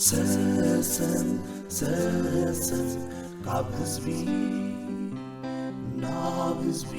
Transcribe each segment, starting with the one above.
ሰሰን ሰሰን ካብ ህዝቢ ናብ ህዝቢ።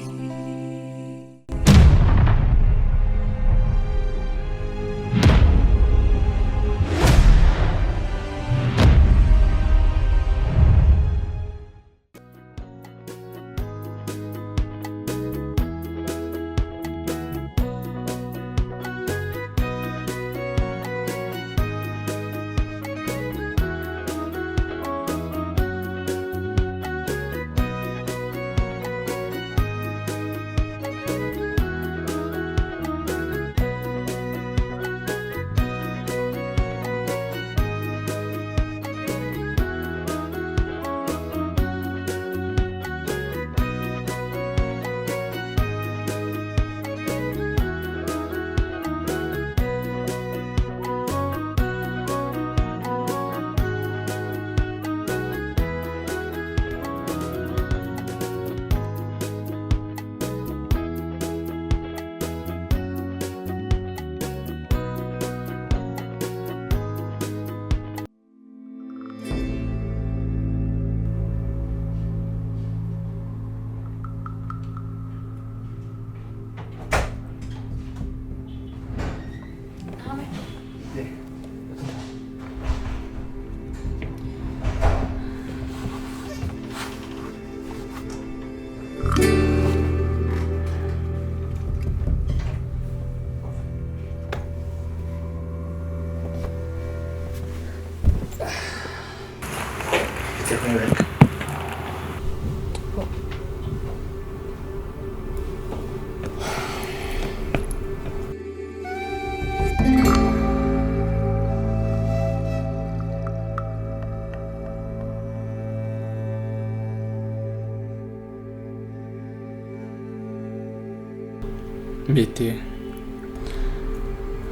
ቤቴ፣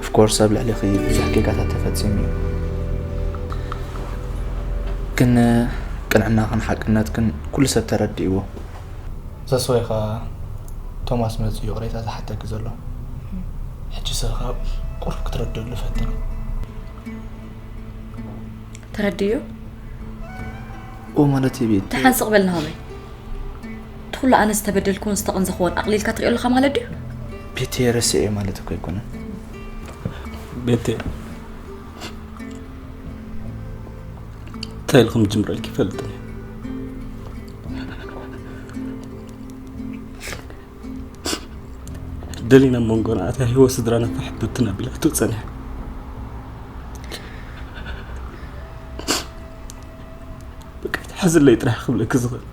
of course ኣብ ልዕሊኺ ብዙሕ ጌጋታት ተፈጺሙ እዩ። ግን ቅንዕናኽን ሓቅነትክን ኩሉ ሰብ ተረዲእዎ። ዘስወይ ኸኣ ቶማስ መጺኡ ይቕሬታ ዝሓተኪ ዘሎ። ሕጂ ሰብ ኸኣ ቁሩብ ክትረድእሉ ፈትኒ። ተረድእዮ? ኦ ማለት እዩ ቤቴ። ተሓንስቕ በል ናሆመይ። እቲ ኩሉ ኣነ ዝተበደልኩዎን ዝተቐንዘኽዎን ኣቕሊልካ ትሪኦ ኣለኻ ማለት ድዩ? ቤቴ ረስኤ ማለት እኮ ኣይኮነን። ቤቴ እንታይ ኢልኩም ጅምረልኪ ይፈልጥን እየ። ደሊና መንጎና ኣትያ ህይወት ስድራና ፋሕ ብትን ኣቢላቶ ጸኒሓ። በቃ ይትሓዝለይ ጥራሕ ክብለኪ ዝኽእል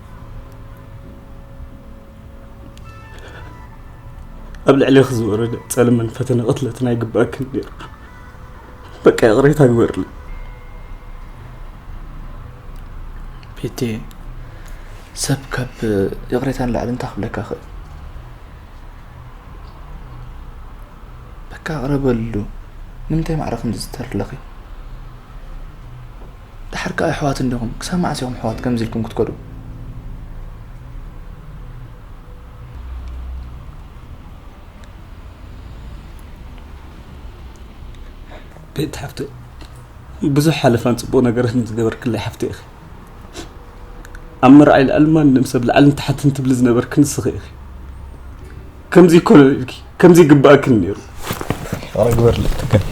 ኣብ ልዕሌኺ ዝወረደ ጸለመን ፈተነ ቅትለትን ኣይግባእክን ነይሩ። በቃ ይቕሬታ ግበርለይ። ቤቴ፣ ሰብ ካብ ይቕሬታ ንላዕሊ እንታይ ክብለካ ይኽእል? በቃ ይቕረ በልሉ። ንምንታይ ማዕረ ከምዚ ትዝተሪ ኣለኺ? ደሓር ከኣ ኣሕዋት እንዲኹም፣ ክሳብ መዓስ ኢኹም ኣሕዋት ከምዚ ኢልኩም ክትከዱ? ቤት ሓፍተይ፣ ብዙሕ ሓለፋን ጽቡቕ ነገራትን ዝገበርክለይ ሓፍተይ ኢኺ። ኣብ መርዓይ ልዕሊ ማንም ሰብ ልዕልን ታሕትን ትብሊ ዝነበርኪ ንስኺ ኢኺ። ከምዚ ኣይኮነን ኢልኪ፣ ከምዚ ይግባእክን ነይሩ። ይቕረ ግበርለይ ትከን።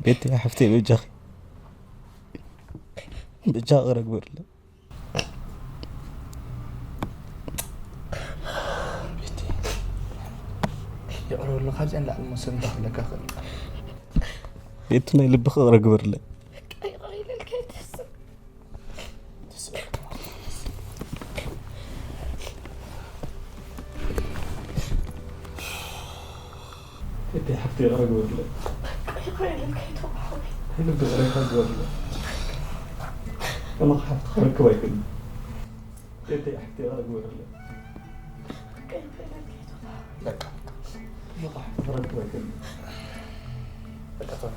ቤቲ ሓፍተይ በጃኺ፣ በጃኺ ይቕረ ግበርለይ። ቤቲ፣ ይቕረ በሎ፣ ካብዚኣ ንላዕሊ እሞ ሰብ እንታይ ክብለካ ክእል? ቤቲ፣ ናይ ልብኺ ይቕረ ግበርለይ። እቲ ሓፍቲ ይቕረ ግበርለይ። ይቕረ ኢለልካ እየ ቶማ ሓወይ። ልቢ ይቕሬታ ግበርለይ። ከማኻ ሓፍቲ ክረክብ ኣይክእልን። እቲ ሓፍቲ ይቕረ ግበርለይ። በቃ፣ በቃ። ከማኻ ሓፍቲ ክረክብ ኣይክእልን። በቃ ቶሚ።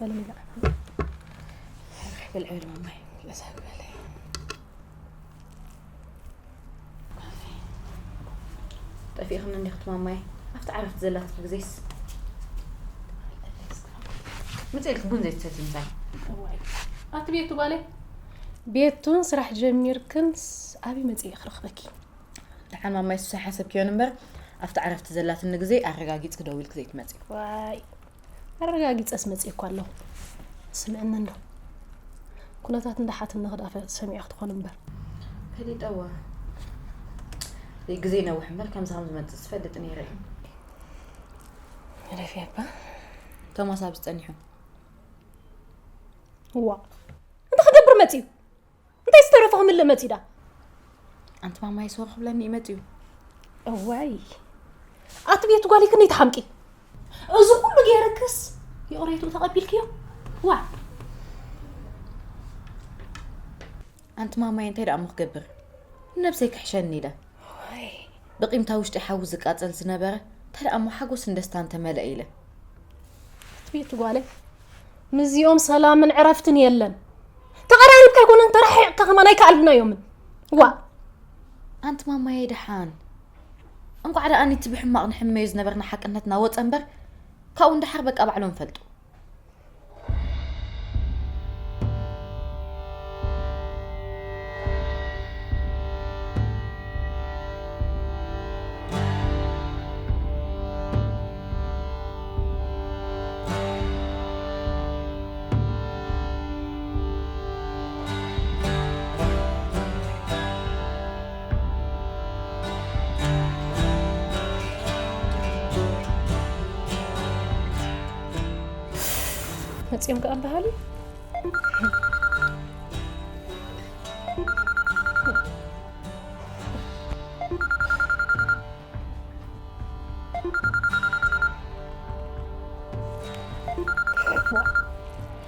በል ብልዒ፣ በል ማማይ። ጠፊእኽኒ እንዲኽት ማማይ። ኣብቲ ዓረፍቲ ዘላትኪ ግዜስ ምፅእ ኢልኪ ቡን ዘይትሰቲ ምሳይ። ኣቲ ቤቱ ጓለይ፣ ቤቱን ስራሕ ጀሚርክንስ ኣበይ መፅእ ክረኽበኪ? ደሓን ማማይ፣ እሱ ሓሰብክዮን እምበር ኣብቲ ዓረፍቲ ዘላትኒ ግዜ ኣረጋጊፅኪ ደዊልኪ ዘይትመፂ። ዋይ፣ ኣረጋጊፀስ መፅእ እኮ ኣለኹ። ስምዕኒ እንዶ ኩነታት እንዳሓትኒ ክዳፈ ሰሚዐ ክትኾን እምበር። ፈሊጠዋ። ግዜ ነውሕ እምበር ከምዚ ከም ዝመፅእ ዝፈልጥ ነይረ እዩ። ረፊያባ። ቶማስ ኣብዚ ጸኒሑ። ዋ፣ እንታይ ክገብር መፅዩ? እንታይ ዝተረፈ ክምልእ መፅዩ ዳ? ኣንቲ ማማይ ሰው ክብለኒ እዩ መፅዩ። እዋይ፣ ኣቲ ቤቱ ጓለይ ክንደይ ትሓምቂ? እዚ ኩሉ ገይረክስ ይቕሬቱ ተቐቢልክዮ? ዋ። ኣንቲ ማማይ እንታይ ደኣ እሞ ክገብር? ንነብሰይ ክሕሸኒ ኢለ። ዋይ። ብቂምታ ውሽጢ ሓዊ ዝቃጸል ዝነበረ እንታይ ደኣ እሞ ሓጎስን ደስታን ተመልአ ኢለ። ኣቲ ቤቱ ጓለይ፣ ምስዚኦም ሰላምን ዕረፍትን የለን። ተቐራሪብካ ኣይኮነን፣ ተረሓሒቕካ ከማን ኣይከኣልናዮምን። ዋ። ኣንቲ ማማየ ደሓን። እንቋዕ ደኣ ንቲ ብሕማቕ ንሕመዮ ዝነበርና ሓቅነትና ወጸ እምበር፣ ካብኡ ንደሓር በቃ ባዕሎም ፈልጡ። መፅዮም ከኣ በሃሊ።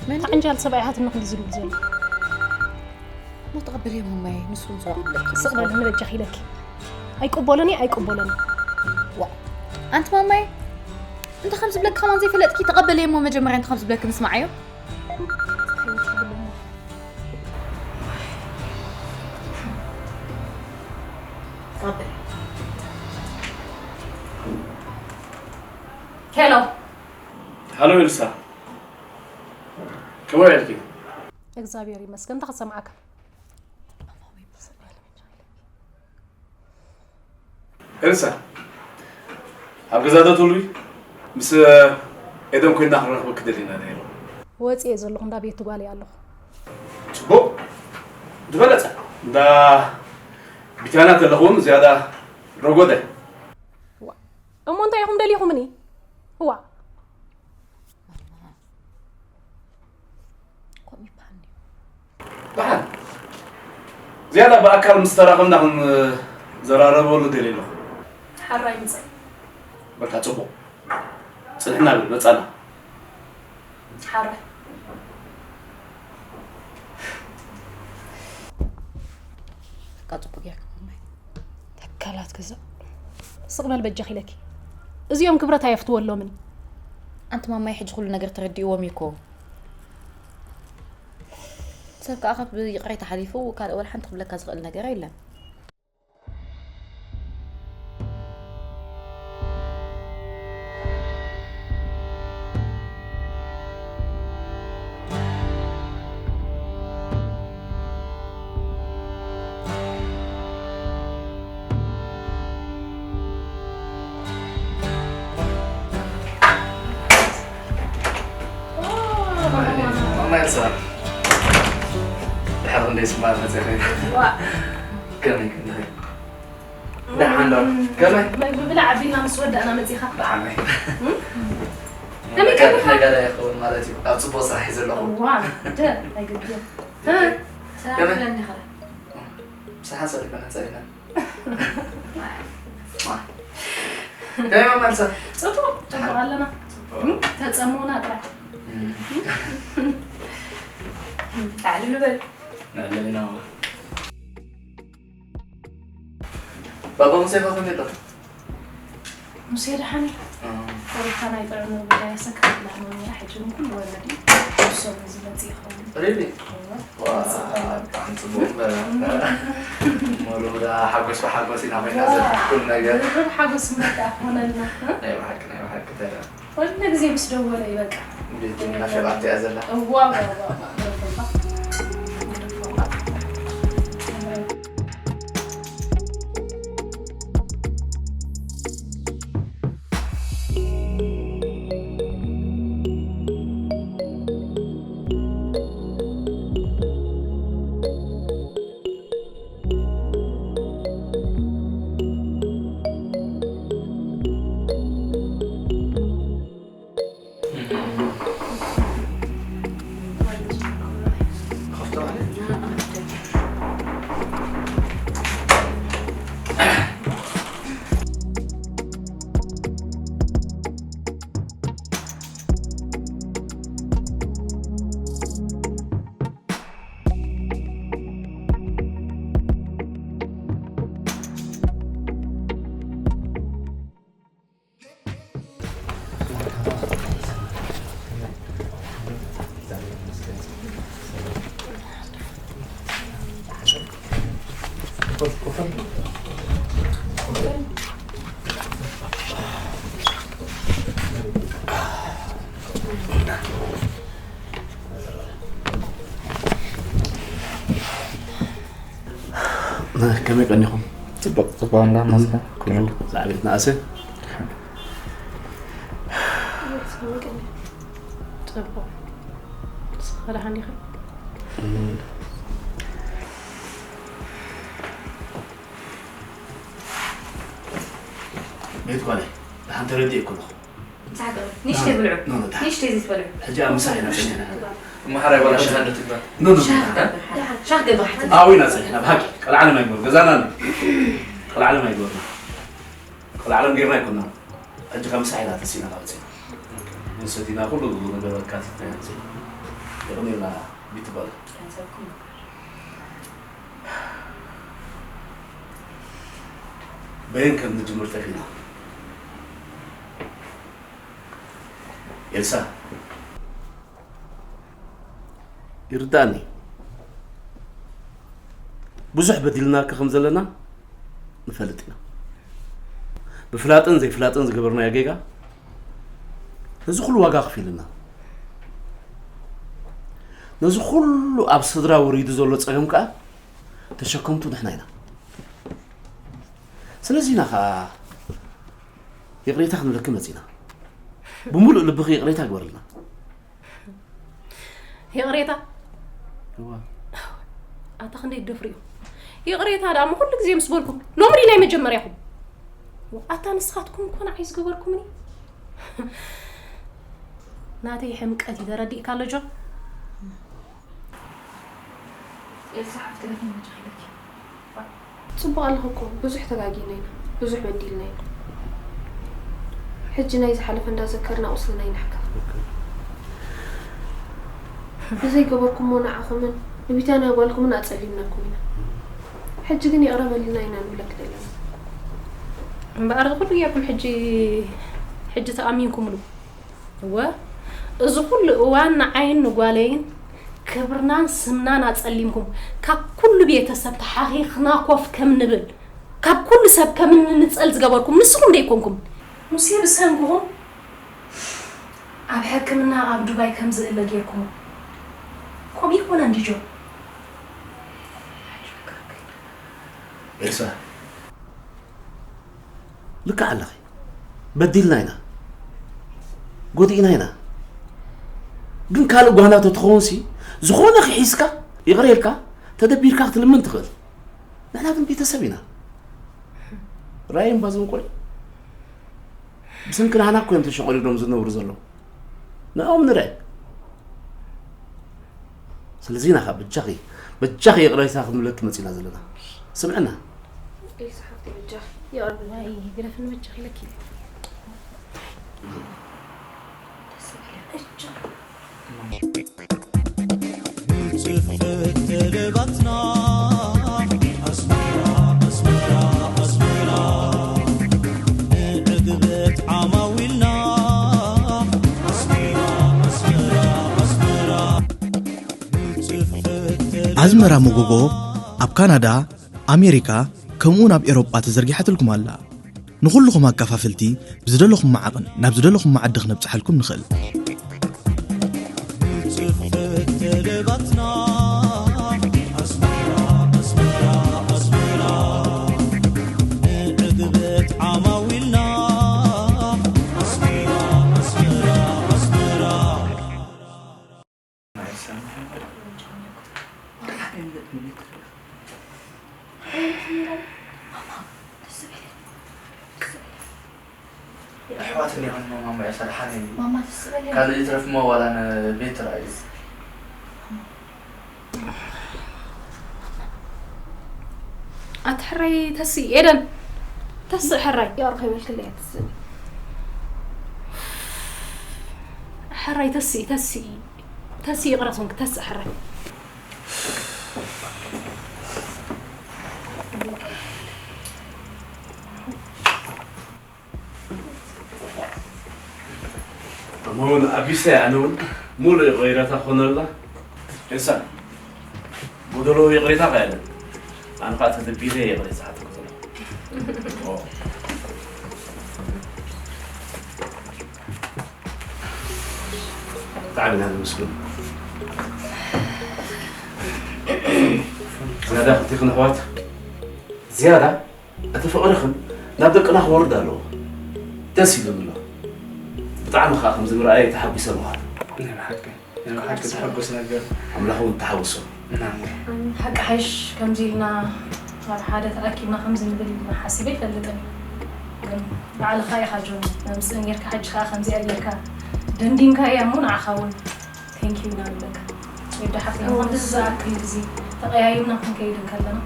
መን? ዓንጃል ሰብኣይ ሃትኖ ክንዲ ዝብል ዘሎ። ሞ ተቐበልዮም ማማይ፣ ንሱ ንስዋ ክብለኪ። ስቕ በል ንበጃኺ ኢለኪ። ኣይቅበሎን እየ፣ ኣይቅበሎን እየ። ዋ፣ ኣንቲ ማማይ፣ እንተ ከም ዝብለኪ ከማን ዘይፈለጥኪ፣ ተቐበልየሞ መጀመርያ እንተ ከም ዝብለኪ ንስማዓዮ። ሄሎ። ሃሎ ኤልሳ፣ ከመይ ውዒልኪ? እግዚኣብሔር ይመስገን። እንታይ ክሰምዓካ? ኤልሳ፣ ኣብ ገዛ ዶ ትህልዊ? ምስ ኤደን ኮይንና ክንረኽበኪ ደሊና ነይሩ። ወፂኤ ዘለኹ፣ እንዳ ቤት ጓለይ ኣለኹ። ፅቡቕ፣ ዝበለፀ። እንዳ ቢታንያ ተለኽዎም ዝያዳ ረጎደ። ዋ፣ እሞ እንታይ ኢኹም ደሊኹምኒ? ዋ። ከምኡ ይበሃል ድዩ? ደሓን። ዝያዳ ብኣካል ምስ ተራኸብና ክንዘራረበሉ ደልየ ኣለኹ። ሓራይ ምጸ። በቃ ጽቡቕ። ጽንሕና ብል መጻና። ሓራይ። በቃ ጽቡቕ ጌርካ ማማይ። ተካላት ገዛ። ስቕ በል በጃኺ ኢለኪ። እዚኦም ክብረት ኣየፍትወሎምን። ኣንቲ ማማይ ሕጂ ኩሉ ነገር ተረዲእዎም እዩ እኮ። ሰብ ከኣ ካብ ይቕሬታ ሓሊፉ ካልእ ወላ ሓንቲ ክብለካ ዝኽእል ነገር የለን። ማማ ኤልሳ፣ ድሓር ክንደይ ስምባር መፅእኺ? ዋ። ከመይ ክንድኺ? ደሓን ዶ? ከመይ? መግቢ ብላዕ ኣቢልና ምስ ወዳእና መፂኻ። ደሓን እየ። እም? ከመይ ከብርኻ? ነገር ኣይኸውን ማለት እዩ። ኣብ ፅቡቕ ስራሕ እየ ዘለኹ። እዋ፣ ደ፣ ኣይግድን። እ? ከመይ? ሰላም ትብለኒ ኸ? ምሳሓ ሰሪሕና ጸሪሕና። ደህና መልሰ። ጽቡቕ፣ ጽቡቕ ኣለና። እም? ተጸሞና ጥራሕ። እም። ላዕሊ ንበል። ላዕሊ ንበል። ባባ ሙሴ ከ ከመይ ኣሎ? ሙሴ ደሓን እዩ። እ። ቆሪካ ናይ ጥዕንኡ ጉዳይ ኣሰካፊ ላህመ ነይራ፣ ሕጂ እውን ኩሉ ወረድ እዩ። ሰሙን ዝመጽእ ይኸውን። ሪሊ? እወ፣ ዋ፣ ይመጽእ ይኸውን። ብጣዕሚ ጽቡቕ እምበር። እም። እሞ ሎዳ ሓጎስ ብሓጎስ ኢና ኮይና፣ ዋ፣ ዘ-፣ ኩሉ ነገር። ድርብ ሓጎስ ምርዳእ ክኾነልና፣ እ? ናይ ብሓቂ፣ ናይ ብሓቂ ተራ። ኩሉ ግዜ ምስ ደወለ እዩ በቃ። እንዴት እናሸቃት እያ ዘላ? እዋ፣ እዋ፣ እዋ፣ እዋ፣ እዋ። ከመይ ቀኒኹም? ጽቡቕ፣ ጽቡቕ፣ እንዳ መስገን። ኩሉ። ዛዕቤት ነኣሰ? ጽቡቕ። ንስኻ ደሓን ዲኻ? እም። ቤት ጓለይ፣ ደሓን ተረዲእኩ ኣለኹ። ንስሓ ግበር። ንእሽተይ ብልዑ። ኖ፣ ኖ፣ ደሓን። ንእሽተይ ዘይትበልዑ። ሕጂ ኣብ ምሳሕ ኢና ጸኒሕና። እሞ ሓራይ ዋላ ሻሂ እንዶ ትግበር። ኖ፣ ኖ፣ ኖ፣ ሻሂ ደሓን። ግበር። ሻሂ ግበር። ኣብኡ ኢና ጸኒሕና፣ ብሓቂ። ቀልዓለም ኣይግበር። ገዛና ኣሎ። ቀልዓለም ኣይግበርና። ቀልዓለም ጌርና ኣይኮንና። ሕጂ ካብ ምሳሕ ኢና ተሲእና ካብ ጸኒሕና። ሰቲና ኩሉ ነገር ኣካቲትና ኢና ጸኒሕና። የቐንየልና ቤት ጓለይ። በየን ከም ንጅምር ጠፊእና። ኤልሳ፣ ይርዳእኒ። ብዙሕ በዲልናካ ከም ዘለና ንፈልጥ ኢና። ብፍላጥን ዘይፍላጥን ዝገበርናዮ ጌጋ ነዚ ኩሉ ዋጋ ከፊልና። ነዚ ኩሉ ኣብ ስድራ ወሪዱ ዘሎ ጸገም ከኣ ተሸከምቱ ንሕና ኢና። ስለዚ ኢና ከኣ ይቕሬታ ክንብለኪ መጺና። ብምሉእ ልብኺ ይቕሬታ ግበርልና። ይቕሬታ? እዋ። ኣታ ክንደይ ትደፍሩ ኢኹም? ይቕሬታ ደኣ እሞ ኩሉ ግዜ ምስ በልኩም፣ ሎሚ ድዩ ናይ መጀመርያኹም? ኣታ ንስኻትኩም እኮ ንዓይ ዝገበርኩምኒ። ናተይ ሕምቀት እዩ ተረዲእካ ኣሎ ጆን? ኤልሳ ሓፍቲ፣ ጽቡቕ ኣለኺ እኮ፣ ብዙሕ ተጋጊና ኢና፣ ብዙሕ በዲልና ኢና። ሕጂ ናይ ዝሓለፈ እንዳዘከርና ቁስልና ይንሕከኽ። ብዘይገበርኩሞ ንዓኹምን ንቢታንያ ጓልኩምን ኣጸሊምናኩም ኢና። ሕጂ ግን ይቕረ በልና ኢና ንብለኪ ዘለና። እምበኣር፣ እዚ ኩሉ ጌርኩም ሕጂ፣ ሕጂ ተኣሚንኩምሉ። እወ፣ እዚ ኩሉ እዋን ንዓይን ንጓለይን ክብርናን ስምናን ኣጸሊምኩም፣ ካብ ኩሉ ቤተሰብ ተሓኺኽና ኮፍ ከም ንብል፣ ካብ ኩሉ ሰብ ከም እንንጸል ዝገበርኩም ንስኹም ዶ ኣይኮንኩም? ሙሴ ብሰንክኹም ኣብ ሕክምና ኣብ ዱባይ ከም ዝእለ ጌርኩሞ። ከምኡ ይኮነ እንዲ ጆ? ኤልሳ፣ ልክዕ ኣለኺ። በዲልና ኢና። ጎዲእና ኢና። ግን ካልእ ጓና ተትኸውንሲ፣ ዝኾነ ኺሒዝካ፣ ይቕረ ኢልካ፣ ተደቢርካ ክትልምን ትኽእል። ንሕና ግን ቤተሰብ ኢና። ራእይ እምባ ዝንቆይ ብሰንኪ ናህና እኮ እዮም ተሸቖሊዶም ዝነብሩ ዘለዉ። ንዕኦም ንርአ። ስለዚ ኢና ኸዓ በጃኺ፣ በጃኺ ይቕሬታ ክንብለኪ መጺና ዘለና። ስምዕና። ኤልሳ ሓፍተይ በጃኺ፣ ይቕረ በልኒ። ዋይ፣ ግደፍኒ በጃኺ ኢለኪ። ደስ ይበለኒ። እጆ። ብጽፍት ተደባትና ኣስመራ፣ ኣስመራ፣ ኣስመራ ንዕግበት ዓማዊልና ኣስመራ፣ ኣስመራ፣ ኣስመራ ኣዝመራ መጎጎ ኣብ ካናዳ፣ ኣሜሪካ፣ ከምኡውን ኣብ ኤሮጳ ተዘርጊሓትልኩም ኣላ። ንኹልኹም ኣካፋፍልቲ ብዝደለኹም መዓቕን ናብ ዝደለኹም መዓዲ ክነብጽሓልኩም ንኽእል። ኣሕዋት እኒኦን ማማ እያ ሰድሓኒ። ማማ ደስ ዝበለ። ካልእ ይትረፍ እሞ ዋላ ንቤት ራእዩ። ኣቲ ሕራይ ተስኢ ኤደን፣ ተስእ ሕራይ። ይቕረ ከይበልክለይ እያ ትስእ። ሕራይ ተስኢ፣ ተስኢ፣ ተስኢ ይቕረ ሶንክ፣ ተስእ ሕራይ። እሞ እውን ኣቢሰ ኣነ እውን ሙሉእ ይቕሬታ ክኾነላ። ኤልሳ፣ ጎደሎ ይቕሬታ ከኣለ። ኣነ ኸዓ ተደቢረ ይቕሬታ ሓተኩ። ኦ። ብጣዕሚ ኢና ነመስግን። ዝያዳ ክልቴኽን ኣሕዋት፣ ዝያዳ እቲ ፍቕርኽን ናብ ደቅና ክወርድ ኣለዎ። ደስ ኢሉኒ ኣሎ። ብጣዕሚ ኸዓ ከምዚ ምርኣየይ ተሓጒሰ ምዃኑ። ናይ ብሓቂ፣ ናይ ብሓቂ ተሓጉስ ነገር። ኣምላኽ እውን ተሓጉሶ። ናም። ሓቂ ሓይሽ ከምዚ ኢልና ኣብ ሓደ ተኣኪብና ከምዚ ንብል ኢልና ሓሲበ ኣይፈልጥን። ግን ባዕልኻ ኢኻ ጆን መምጽእ ጌርካ፣ ሕጂ ኸዓ ከምዚኣ ኢለካ ደንዲንካያ እሞ ንዓኻ እውን ቴንኪዩ ኢና ንብለካ። ወዲ ሓፍትና፣ እዎ። ክንድዚ ዝኣክል ግዜ ተቐያይምና ክንከይድ እንከለና፣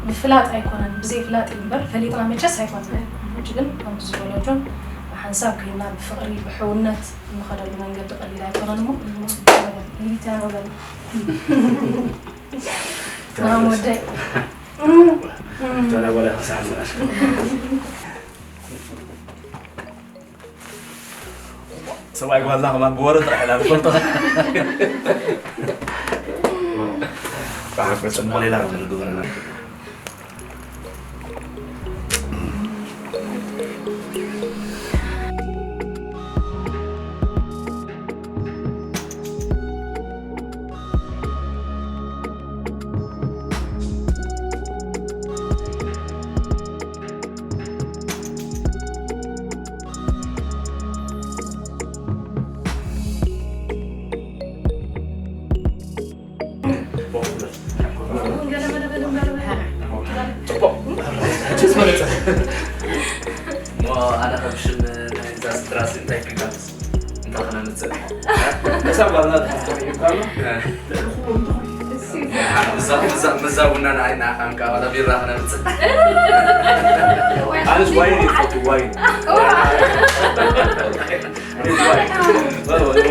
ብፍላጥ ኣይኮነን፣ ብዘይ ፍላጥ እዩ እምበር፣ ፈሊጥና መቸስ ኣይኮነን። ኣይኮነን። ሕጂ ግን ከምቲ ዝበሎ ጆን፣ ብሓንሳብ ከይና፣ ብፍቕሪ፣ ብሕውነት እንኸደሉ መንገዲ ቀሊል ኣይኮነን እሞ፣ እዎ። ጽቡቕ ነገር። ሊቢታ ነው በል። ናም ወደይ። ተናወለ ከሳዕ ሰብኣይ ጓልና ከማን ብወረ ጥራሕ ኢና ንፈልጦ። ብሓፈ ጽቡቕ ሌላ ነው ዝግበረና። ጽቡቕ። ሕጂ ዝበለጸ። እሞ ኣነ ከም ሽም ናይዛ ስድራ ሲ እንታይ ክጋብዝ? እንታይ ክነምጽእ? እሳ ጓልና ተሓሳቢ ይባሉ። እ። ልዕሊ ኩሎም ትኹን። ምዛ-፣ ምዛ-፣ ምዛ ቡና ንዓይ ንዓኻ እንካ ዋላ ቢራ ክነምጽእ። ኣነስ ዋይን ይፈቱ፣ ዋይን።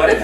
ዋይን።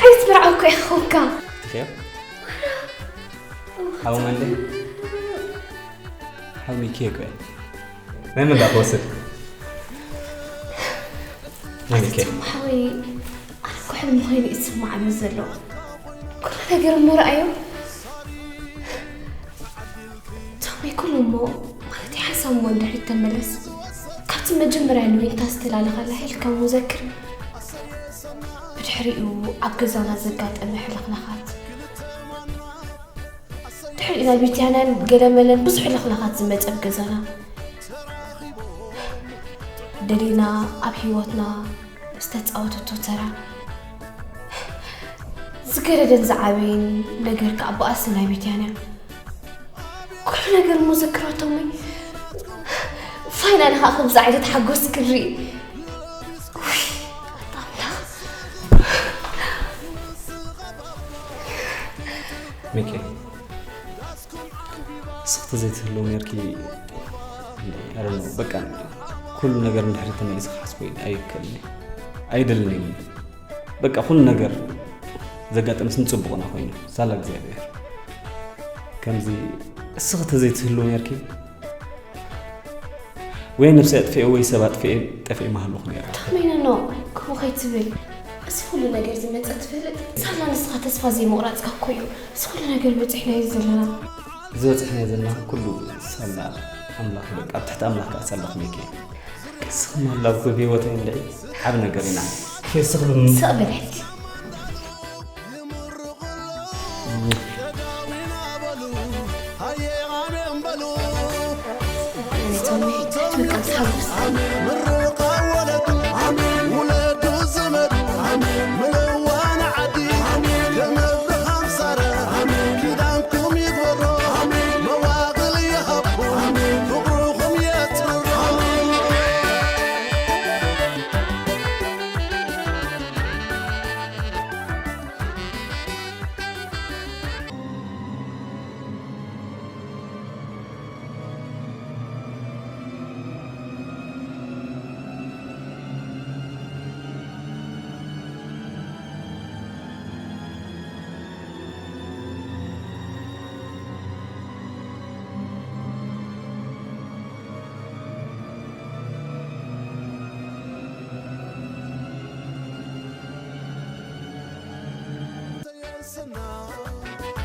ኣይትፍርዖ እኮ ይኸውካ። ትኽዮ? ሓው መንደ? ሓው ሚኪ እኮ እየ። ናይ መን ደኣ ክወስድ? ናይ ሚኪ። ሓወይ፣ ኣነ እኮ ሕልሚ ኮይኑ እዩ ዝስማዓኒ ዘሎ። ኩሉ ነገር እሞ ረኣዮ። ቶሚ፣ ኩሉ እሞ፣ ማለት ሓሳብ እሞ እንድሕሪት ተመለስ። ካብቲ መጀመርያ ንዊንታ ዝተላለኻላ ሄልካ እሞ ዘክር። ብድሕሪኡ ኣብ ገዛና ዘጋጠመ ሕልኽላኻት። ድሕሪኡ ናብ ቢትያናን ገለመለን ብዙሕ ሕልኽላኻት ዝመጸ ኣብ ገዛና። ደሊና ኣብ ህይወትና ዝተጻወተቶ ተራ። ዝገደደን ዝዓበየን ነገር ከኣ ብኣሲ ናይ ቢትያና። ኩሉ ነገር እሞ ዘክራቶምይ። ፋይናል ኸኣ ከምዚ ዓይነት ሓጎስ ክርኢ። ውይ፣ ኣምላኽ። ሚኪ፣ እስኽቲ ዘይትህልው ነርኪ። I don't know፣ በቃ ኩሉ ነገር ንድሕሪት ተመሊሰ ክሓስቦ ኣይክእልን እየ። ኣይደልን እየ እውን። በቃ ኩሉ ነገር ዘጋጠመስ ንጽቡቕና ኮይኑ፣ ሳላ እግዚኣብሔር። ከምዚ እስኺ ተዘይትህልው ነርኪ፣ ወይ ነብሰይ ኣጥፍኤ ወይ ሰብ ኣጥፍኤ ጠፊኤ ምሃለኹ ነይረ። ተኽመይነ ኖ፣ ከምኡ ከይትብል። እዚ ኩሉ ነገር ዝመጸ ትፈልጥ፣ ሳላ ንስኻ ተስፋ ዘይምቑራጽካ እኮ እዩ እዚ ኩሉ ነገር በጺሕናዮ ዘለና። ዝበጽሕናዮ ዘለና ኩሉ ሳላ ኣምላኽ፣ በቃ ኣብ ትሕቲ ኣምላኽ ከኣ ሳላ ክመይከ። እስኺ ምህላውኪ ብህይወተይ እንድዒ ዓቢ ነገር ኢና። እስኺ ብም- ስቕ በል ሕጂ።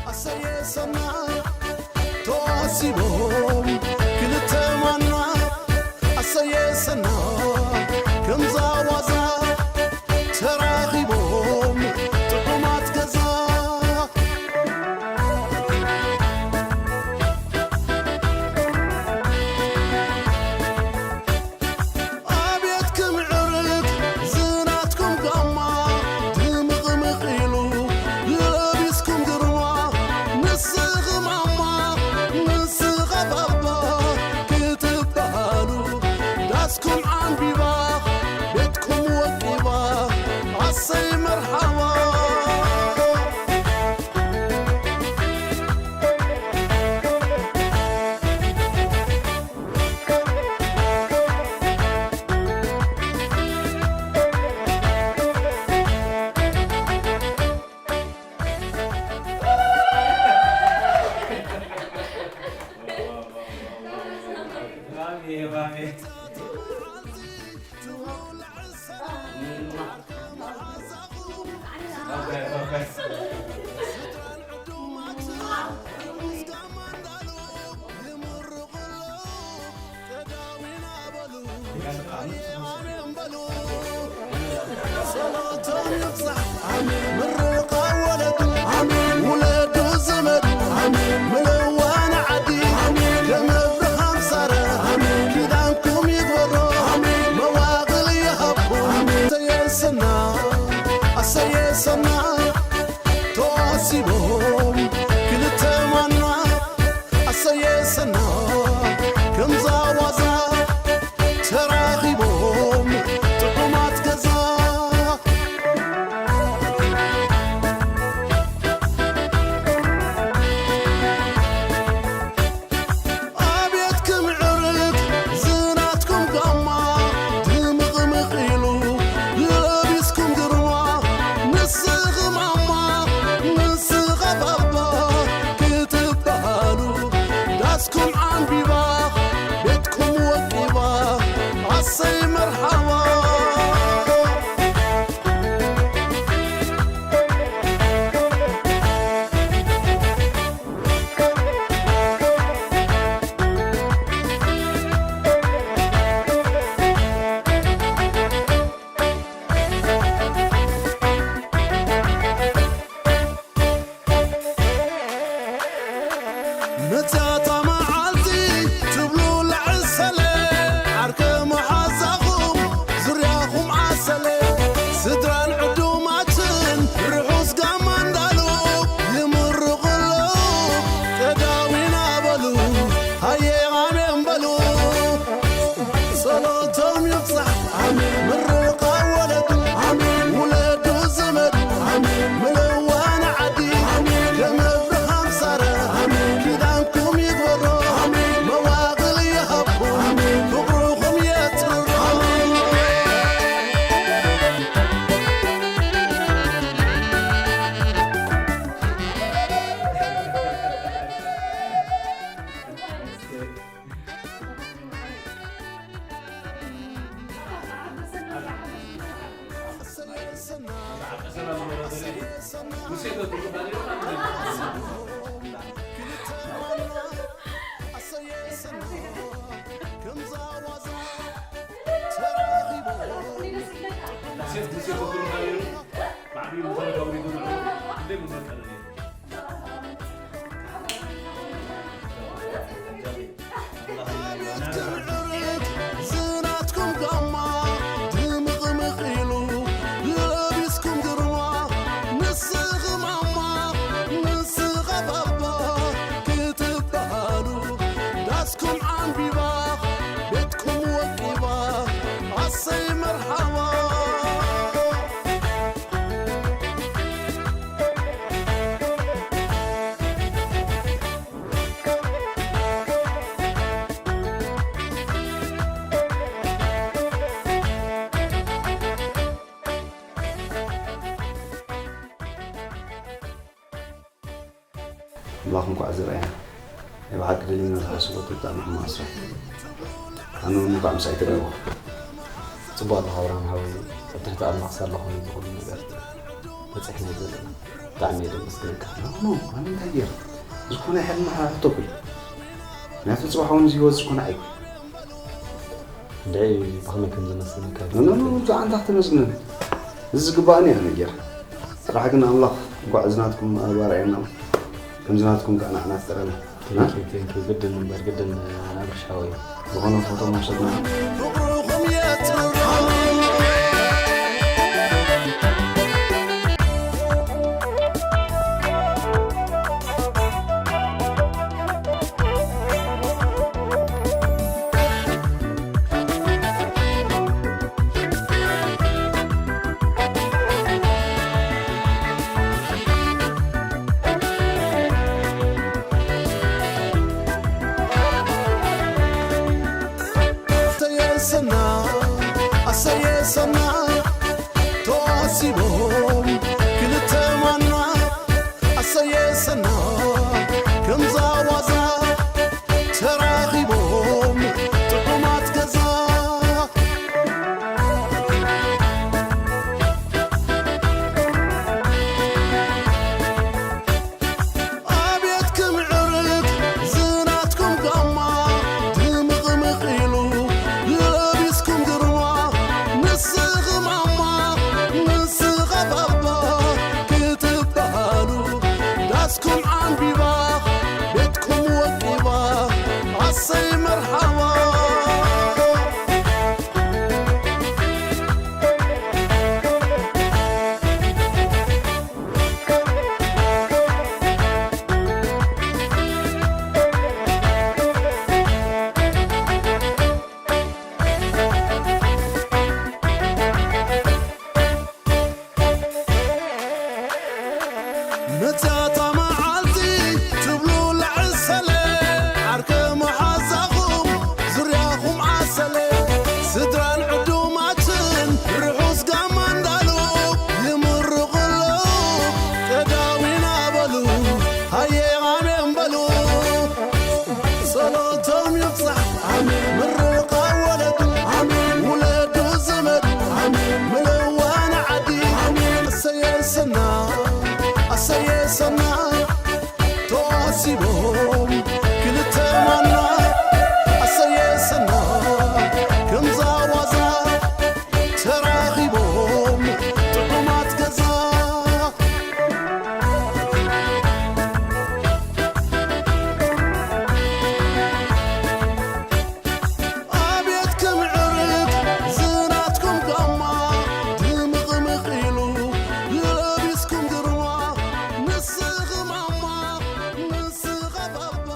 ኣሰየ ሰና ተዋሲቦም ክልተ ማና ኣሰየ ሰና ከምዛ ዋዛ ተራኺቦም ጥዑማት ገዛ። ኣብየት ክምዕርግ ዝናትኩም ጋማ ድምቕምቕ ኢሉ ለቢስኩም ግርማ ንስኺ ማማ ንስኻ ባባ ክትበሃሉ ዳስኩም ዓንቢባ ቤትኩም ወቂባ ኣሰይ መርሓባ። ምርቓ ወለዱ ውለዱ ዘመዱ ምልዋ ንዓዲ ከም ኣብርሃም ሳራ ኪዳንኩም ይግበሮ መዋቕል ይሃብኩም። ኣሰየ ሰና ኣሰየ ሰና ተዋሲቦም ክልተ ማና ኣሰየ ሰና ከምዛ ዋዛ ተራኺቦም ጥዑማት ገዛ። ኣብየት ክምዕርግ ዝናትኩም ጋማ ድምቕምቕ ኢሉ ለቢስኩም ግርማ ዝናትኩም ጋማ ድምቕምቕ ኢሉ ለቢስኩም ግርማ ንስኺ ማማ ንስኻ ባባ ክትበሃሉ ዳስኩም ዓንቢባ ቤትኩም ወቂባ ኣሰይ መርሓባ። ኣምላኽ እንኳዕ ዝረኣየና። ናይ ብሓቂ ደሊና ዝሓስቦ ብጣዕሚ ሕማቕ ስራሕ። ኣነ እውን እንኳዕ ምሳይ ተረኸብኩ። ጽቡቕ ኣለኻ ኣብርሃም ሓወይ። ኣብ ትሕቲ ኣምላኽ ሳላ ኮይኑ እዚ ኩሉ ነገር በጺሕና ዘለና። ብጣዕሚ እየ ዘመስግነካ። ኖ፣ ኖ፣ ኣነ እንታይ ገይረ? ዝኾነ ሕልሚ ሕቶ እኮ እዩ። ምክንያቱ ጽባሕ እውን እዚ ህይወት ዝኾነ ኣይኮን። እንድዒ ብኸመይ ከም ዘመስግነካ ኖ፣ ኖ፣ ኖ፣ ብዛዕባ ኣንታ ክተመስግነኒ። እዚ ዝግባእኒ እያ ኣነ ገይረ። ጥራሕ ግን ኣምላኽ እንኳዕ እዚ ናትኩም ኣባርዕና። ከምዚ ናትኩም ከዓ ንዓና ፍጠረና። ቴንኪዩ፣ ቴንኪዩ። ግድን እምበር፣ ግድን ኣብርሽ ሓወይ። ዝኾነ ፎቶ መውሰድና። ፍቕርኹም የጥርኹም። ኣሰየሰና ኣሰየሰና ተዋሲቦም ክልተ ማና ኣሰየሰና ከምዛ ዋዛ ተራኺቦም ጥዑማት ገዛ። ኣቤት ክምዕርግ ዝናትኩም ጋማ ድምቕምቕ ኢሉ ለቢስኩም ግርማ ንስኺ ማማ ንስኻ ባባ ክትበሃሉ ዳስኩም ዓንቢባ ቤትኩም ወቂባ ኣሰይ መርሓባ። መጽያታ መዓልቲ ትብሉ ለዕሰለ ዓርከ መሓዛኹም ዙርያኹም ዓሰለ ስድራን ዕዱማትን ርሑስ ጋማ እንዳሉ ይምርቑ ኣለዉ ቀዳዊና በሉ ሃየ ኣሜን በሉ። ጸሎቶም ይብጻሕ ኣሜን። ምርቓ ወለዱ ኣሜን። ውለዱ ዘመድ ኣሜን። ምልዋ ንዓዲ ኣሜን። ኣሰየሰና ኣሰየሰና ተዋሲቦም ክልተ ማና ኣሰየሰና ከምዛ ዋዛ ተራኺቦም ጥዑማት ገዛ። ኣቤት ክምዕርግ ዝናትኩም ጋማ ድምቕምቕ ኢሉ ለቢስኩም ግርማ ንስኺ ማማ ንስኻ ባባ።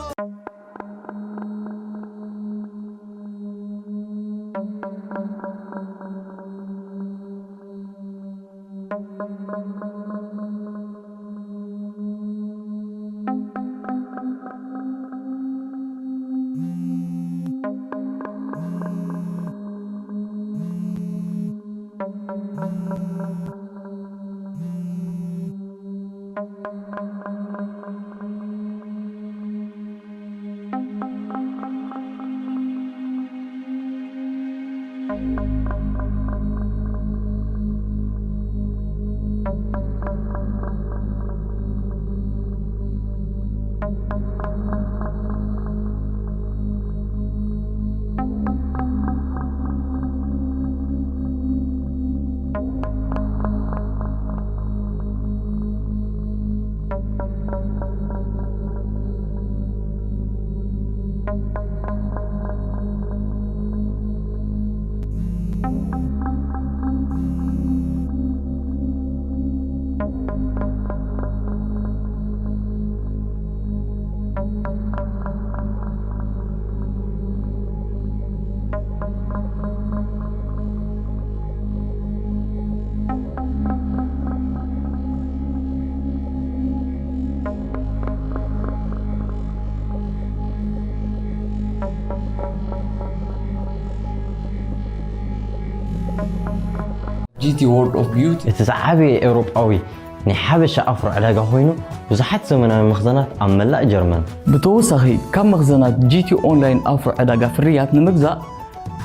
እቲ ወርልድ ኦፍ ቢዩቲ እቲ ዝዓበየ ኤውሮጳዊ ናይ ሓበሻ ኣፍሮ ዕዳጋ ኮይኑ፣ ብዙሓት ዘመናዊ መኽዘናት ኣብ መላእ ጀርመን። ብተወሳኺ፣ ካብ መኽዘናት ጂ ቲ ኦንላይን ኣፍሮ ዕዳጋ ፍርያት ንምግዛእ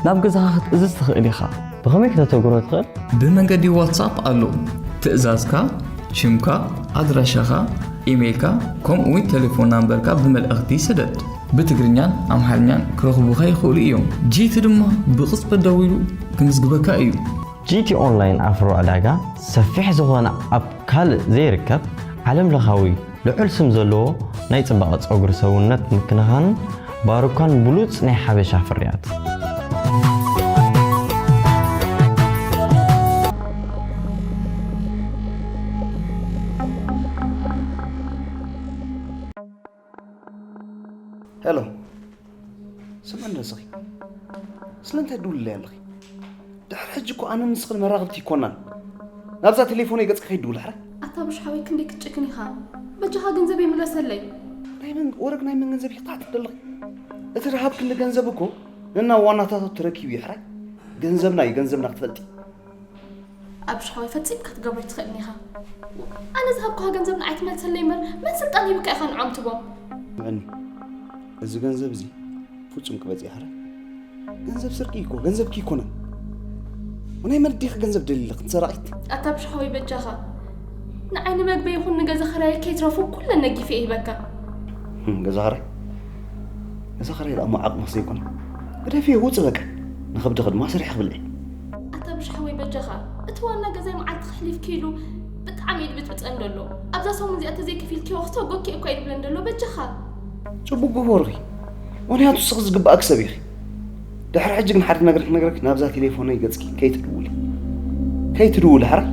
ናብ ገዛኻ ክትእዝዝ ትኽእል ኢኻ። ብኸመይ ከተተግብሮ ትኽእል? ብመንገዲ ዋትሳፕ ኣሎ። ትእዛዝካ፣ ሽምካ፣ ኣድራሻኻ፣ ኢሜይልካ፣ ከምኡ እውን ቴሌፎን ናምበርካ ብመልእኽቲ ስደድ። ብትግርኛን ኣምሓርኛን ክረኽቡኻ ይኽእሉ እዮም። ጂ ቲ ድማ ብቕጽበት ደዊሉ ክምዝግበካ እዩ። ጂ ቲ ኦንላይን ኣፍሮ ዕዳጋ ሰፊሕ ዝኾነ ኣብ ካልእ ዘይርከብ ዓለም ለኻዊ ልዑል ስም ዘለዎ ናይ ጽባቐ ጸጉሪ ሰውነት ምክንኻንን ባሩካን ብሉጽ ናይ ሓበሻ ፍርያት። ሄሎ፣ ስምዕኒ እስኺ፣ ስለምንታይ ትድውልለይ ኣለኺ? ድሕሪ ሕጂ እኮ ኣነ ንስኽን መራኸብቲ ኣይኮናን። ናብዛ ቴሌፎነይ ገጽኪ ከይትድውሊ ሕራይ። ኣታ ብሽ ሓወይ ክንደይ ክትጭክን ኢኻ? በጃኻ ገንዘበይ ምለሰለይ። ናይ መን ወረግ ናይ መን ገንዘብ ኢኺ ትሓትት ዘለኺ? እቲ ዝሃብክኒ ገንዘብ እኮ ነናብ ዋናታቱ ተረኪቡ እዩ ሕራይ። ገንዘብና እዩ ገንዘብና ክትፈልጢ። ኣብሽ ሓወይ ፈጺምካ ክትገብሮ ኣይትኽእልን ኢኻ። ኣነ ዝሃብኩኻ ገንዘብ ንዓይ ትመልሰለይ እምበር መን ስልጣን ሂብካ ኢኻ ንዖም ትቦም። ስምዕኒ፣ እዚ ገንዘብ እዚ ፍጹም ክበጽእ ይኽእል። ገንዘብ ስርቂ እኮ ገንዘብኪ ኣይኮነን። ናይ መን ዲኺ ገንዘብ ደልይለኺ ሰራቒት? ኣታ ብሽ ሓወይ በጃኻ ንዓይ ንመግበይ ይኹን ንገዛ ኽራየ ከይትረፉ ኩለን ነጊፈ እየ ሂበካ። ገዛ ኽራይ ገዛ ኽራይ ደኣ እሞ ዓቕምኺ ዘይኮነ ግደፍዮ ውጺ በቃ። ንኸብድኺ ድማ ሰሪሕኺ ብልዒ። ኣታ ብሽ ሓወይ በጃኻ እቲ ዋና ገዛይ መዓልቲ ከሕሊፍ ኪኢሉ ብጣዕሚ እዩ ድብጥብጠኒ ደሎ። ኣብዛ ሰሙን እዚኣ ተዘይከፊልክዮ ክተጎኪ እኳ እዩ ድብለኒ ደሎ በጃኻ። ጽቡቕ ገበርኺ ምኽንያቱ ንስኺ ዝግብኣኪ ሰብ ኢኺ። ድሕሪ ሕጂ ግን ሓደ ነገር ክነግረኪ ናብዛ ቴሌፎነይ ገጽኪ ከይትድውሊ ከይትድውሊ ሕራይ።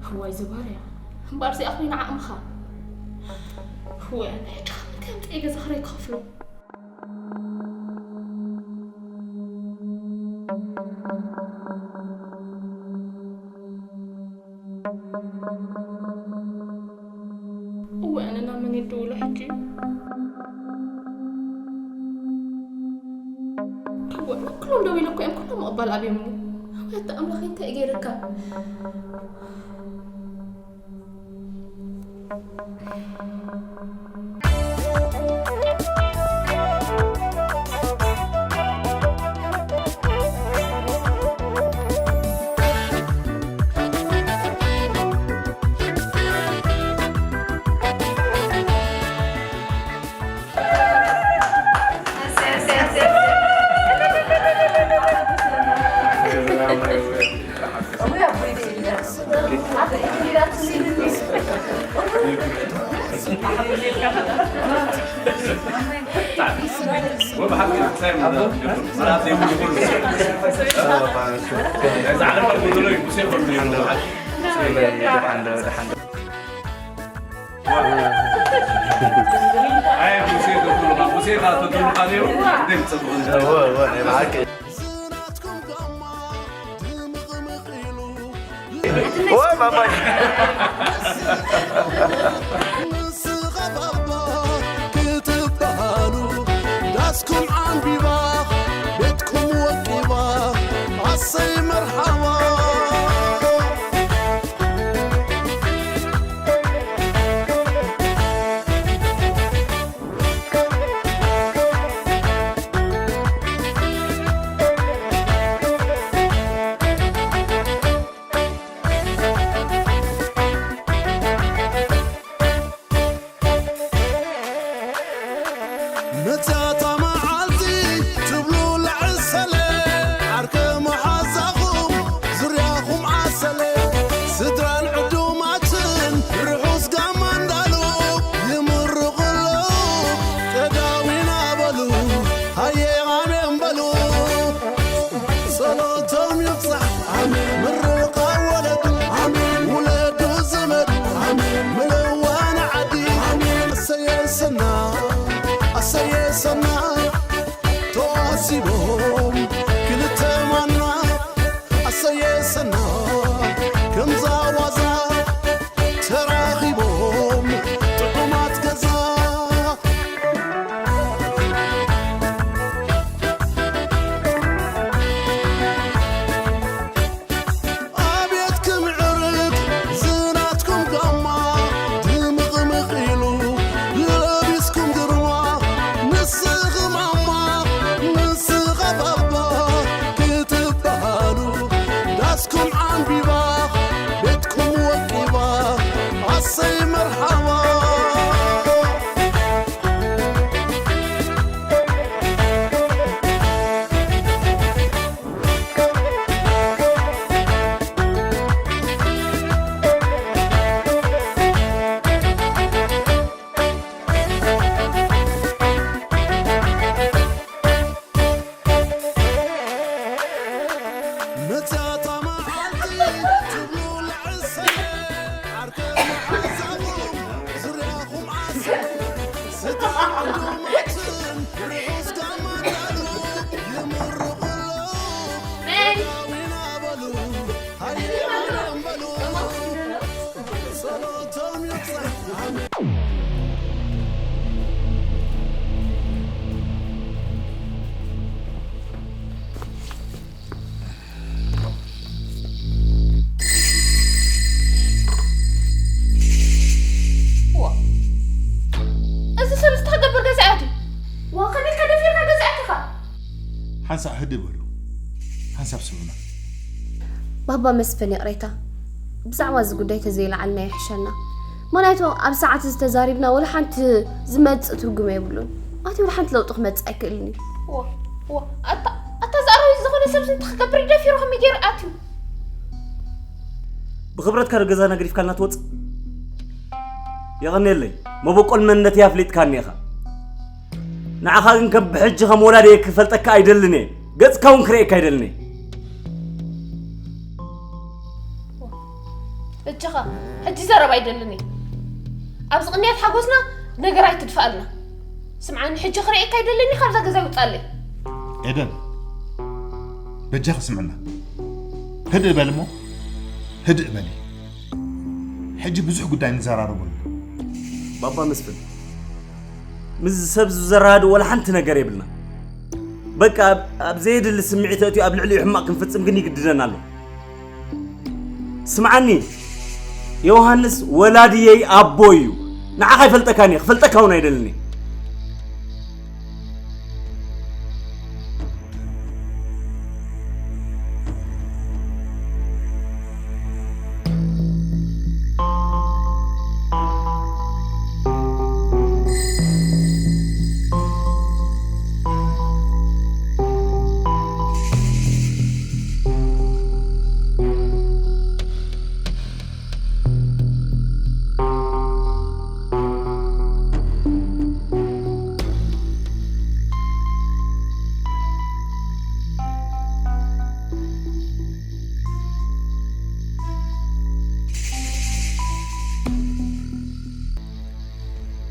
እዋይ ዘባርያ እምበኣር እዚኣ ኮይና ዓቕምኻ። እዋይ ኣነ ሕጂ ካብ ምንታይ ኣምፅኤ ገዛ ክራይ ክኸፍሎ? እወ ኣነ ናብ መን ይድውሎ ሕጂ? እወ ኩሎም ደው ኢለ እኮ እዮም ኩሎም ምቕባል ኣብዮምኒ። ወይ ኣታ ኣምላኸይ እንታይ እዩ ገይረካ? ክትበሃሉ ዳስኩም ዓንቢባ ቤትኩም ወቂባ ኣሰይ መርሓባ። ዋ፣ እዚ ሰብ እዚ ተኸገብር ገዛ ኣትዩ። ዋ፣ ከመይ ከደፊርካ ገዛ ኣቲኻ? ሓንሳእ ህድእ በሉ። ሓንሳብ ስምዑና። ባባ መስፍን፣ ይቕሬታ፣ ብዛዕባ እዚ ጉዳይ ተዘይለዓልና ይሕሸና። ምኽንያቱ ኣብ ሰዓት እዚ ተዛሪብና ወላ ሓንቲ ዝመጽእ ትርጉም የብሉን። ኣቲ ወላ ሓንቲ ለውጢ ክመጽእ ኣይክእልን እዩ። ዋ፣ ዋ፣ ኣታ፣ ኣታ እዚ ኣራዊት ዝኾነ ሰብ እዚ እንታይ ክገብር እዩ ደፊሩ ከመይ ገይሩ ኣትዩ? ብኽብረትካ ዶ ገዛና ገዲፍካልና ትወጽእ? የቐንየለይ፣ መበቆል መንነተይ ኣፍሊጥካኒ ኢኻ። ንዓኻ ግን ከም ብሕጂ ከም ወላዲየ ክፈልጠካ ኣይደልን እየ። ገጽካ እውን ክርእየካ ኣይደልን እየ። በጃኻ፣ ሕጂ ዘረባ ኣይደልን እየ። ኣብዚ ቅንያት ሓጎስና ነገር ኣይትድፍኣልና። ስምዓኒ፣ ሕጂ ክርእየካ ኣይደልን እየ፣ ካብዛ ገዛ ይውጻለይ። ኤደን፣ በጃኺ ስምዕና። ህድእ በሊ እሞ፣ ህድእ በሊ። ሕጂ ብዙሕ ጉዳይ ንዘራረበሉ። ባባ መስፍን፣ ምስ ሰብ ዝዘራረድ ወላ ሓንቲ ነገር የብልና። በቃ ኣብ፣ ኣብ ዘየድሊ ስምዒት ኣእትዩ ኣብ ልዕሊኡ ሕማቕ ክንፍጽም ግን ይግድደና ኣሎ። ስምዓኒ፣ ዮሃንስ ወላዲየይ ኣቦ እዩ። ንዓኻ ይፈልጠካን እየ፣ ክፈልጠካ እውን ኣይደልን እየ።